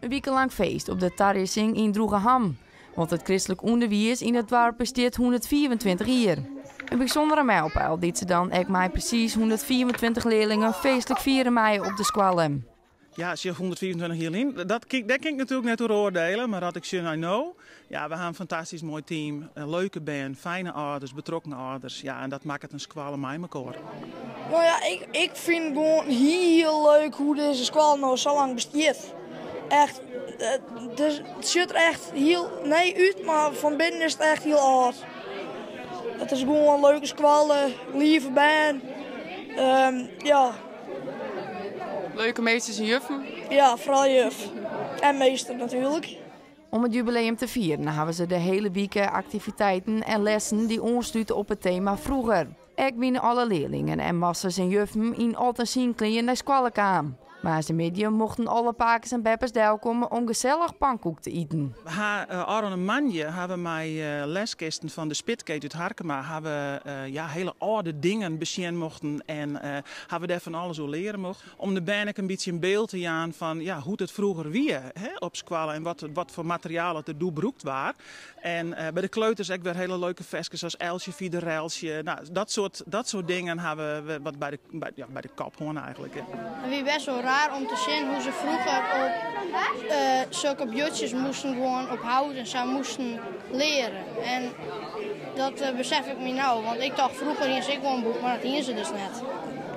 In wike lang feest op de Tarissing yn Droegeham. Want it kristlik ûnderwiis yn it doarp bestiet 125 jier. In bysûndere mijlpeal dy't se dan ek mei presys 125 learlingen feestlik fiere meie op de skoalle. Ja, sjoch, 125 jier lyn, dat, dêr kin ik natuerlik net oer oardiele, mar as ik sjoch nei no, ja, we ha in fantastysk moai team, leuke bern, fijne âlders, betrokken âlders, ja, en dat makket in skoalle mei mekoar. No ja, ik fyn it gewoan hiel leuk hoe't dizze skoalle no sa lang bestiet. Echt, it sjocht der echt hiel nij út, mar fan binnen is it echt hiel âld. It is gewoan in leuke skoalle, leave bern, ja. Leuke meesters en juffen? Ja, foaral juf. En meester natuerlik. Om it jubileum te fieren hawwe se de hiele wike aktiviteiten en lessen dy't oanslute op it tema 'Vroeger'. Ek wiene alle learlingen en masters en juffen yn Ald-en-Syn-klean nei skoalle kaam. Woansdeitemiddei mochten alle pakes en beppes delkomme om gesellich pankoek te iten. We ha ôfrûne moandei ha we mei leskisten fan de Spitkeet út Harkema ha we ja, hiele âlde dingen besjen mochten en ha we dêr fan alles oer leare mocht. Om de bern ek in bytsje in byld te jaan fan ja, hoe't it froeger wie hè, op skoalle en wat, wat foar materiaal it der doe brûkt waard. En by de kleuters ek wer hiele leuke ferskes as Elsje Fiderelsje. No, dat soart dingen ha we wat by de, by, ja, by de kop hân eigentlik. It wie best wol raar om te sjen hoe't se froeger op sokke buordsjes moasten gewoan op hout en sa moasten leare. En dat besef ik my no, want ik tocht froeger hiene se ek wol in boek, mar dat hiene se dus net.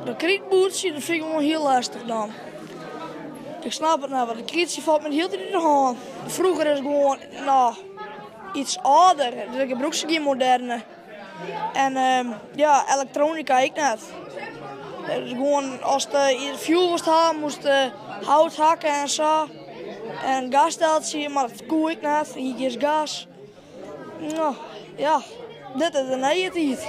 Dat krytboerdsje dat fyn ik gewoan hiel lestich dan. Ik snap it net, want it krytsje falt my de hiele tiid út de hân. Froeger is gewoan, no, iets âlder. Der gebrûke se gjin moderne. En ja, elektronika ek net. It is gewoan, ast fjoer wolst ha, moast hout hakke en sa. En gassteltsje, mar dat koe ek net, hie gjin gas. No, ja, dit is de nije tiid.